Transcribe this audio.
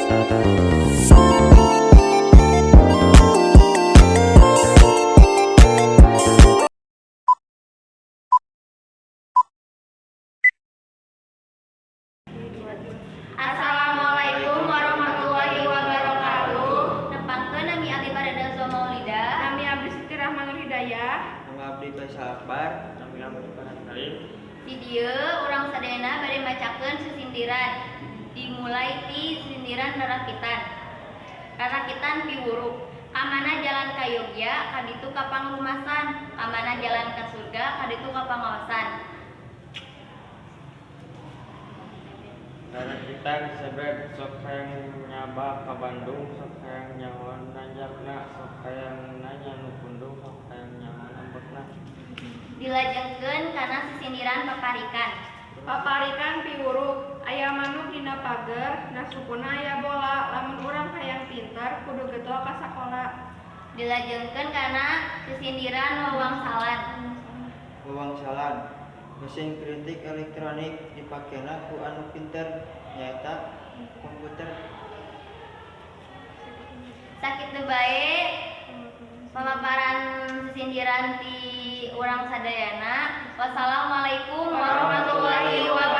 Assalamualaikum warahmatullahi wabarakatuh. Nepangkeun, nami abdi Farida Zul Maulida. Nami abdi Siti Rahmanul Hidayah. Nama abdi Faisal Akbar. Nami abdi Farhan Karim. Di dieu urang sadayana bade macakeun sisindiran. Dimulai ti sisindiran rarakitan. Rarakitan piwuruk. Kamana jalan ka Yogya, kaditu ka Pangrumasan. Kamana jalan ka surga, kaditu ka pangaosan. Rarakitan sebeb, sok hayang nyaba ka Bandung, sok hayang nyahoan nanjakna, sok hayang nanya nu pundung, sok hayang nyahoan ambekna. Dilajengkeun kana sisindiran paparikan. Paparikan piwuruk. Aya manuk dina pager, na sukuna aya bola. Lamun urang hayang pinter, kudu getol ka sakola. Dilajengkeun kana sisindiran wawangsalan. Wawangsalan. Mesin kritik elektronik dipakena ku anu pinter, nyaeta komputer. Sakitu bae pamaparan sisindiran ti urang sadayana. Wassalamualaikum warahmatullahi wabarakatuh.